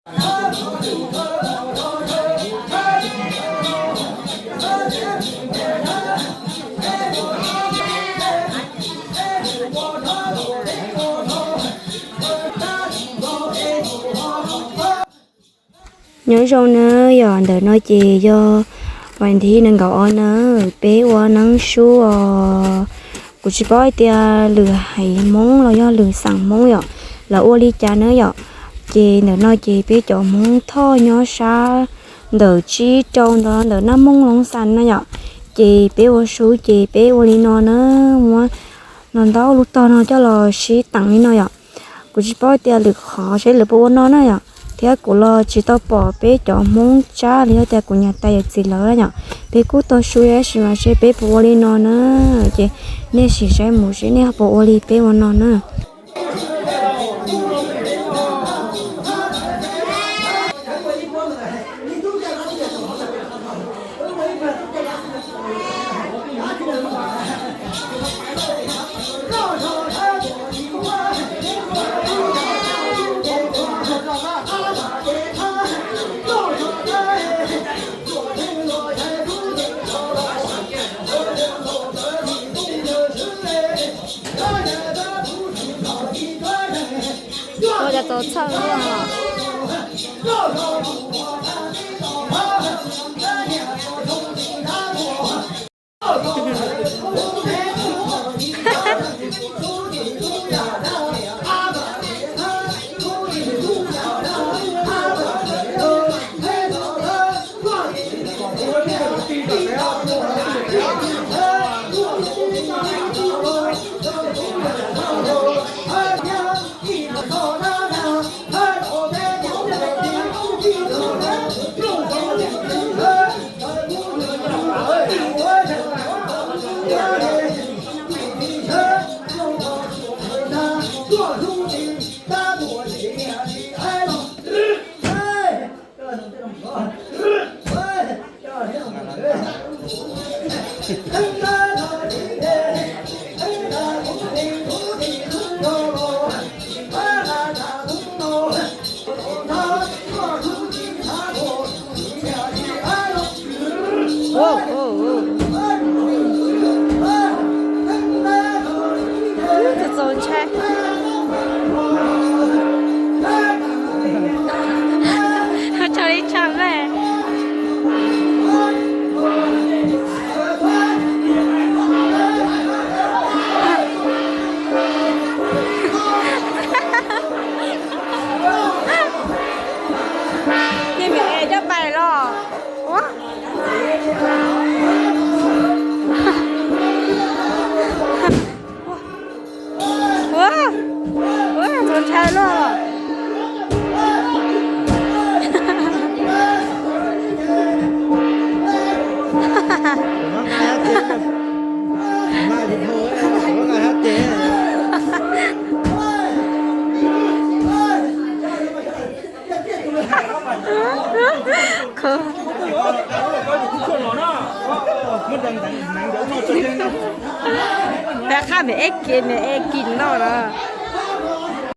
Nyob zoo na yom, ntawm no ces yog vas thib nees nkaum ob na, peb ua neeb sub os. Kuv tsis paub hais tias lwm haiv Hmoob los yog lwm xeem Hmoob yom, lawv ua li cas na yom. Ces ntawm no ces peb cov Hmoob Thoj nyob sab ntawm tsib rau ntawd ntawm Naj Mooj Looj Xas na yom. Ces peb ua sub ces peb ua li no na, muab no ntaub lub tog no coj los sib teem li no yom. Kuv tsis paub tias lwm qhov seb lawv puas ua no na yom, thiab kuv los tsis tau pom peb cov Hmoob Tsab los yog tias kuv niam tais yawm txiv lawv na yom. Peb kuj tau sub tab sis mas seb peb puas ua li no na. Ces nej sim saib mus seb nej puas ua li peb ua no na. Ua cas txaus txhawj luaj os. Txaus ntshai. Tso ib tshaj me. Ces me es coj pais los. Ua, ua, ua, txaus ntshai luaj. Khab me es kis, me es kis no na.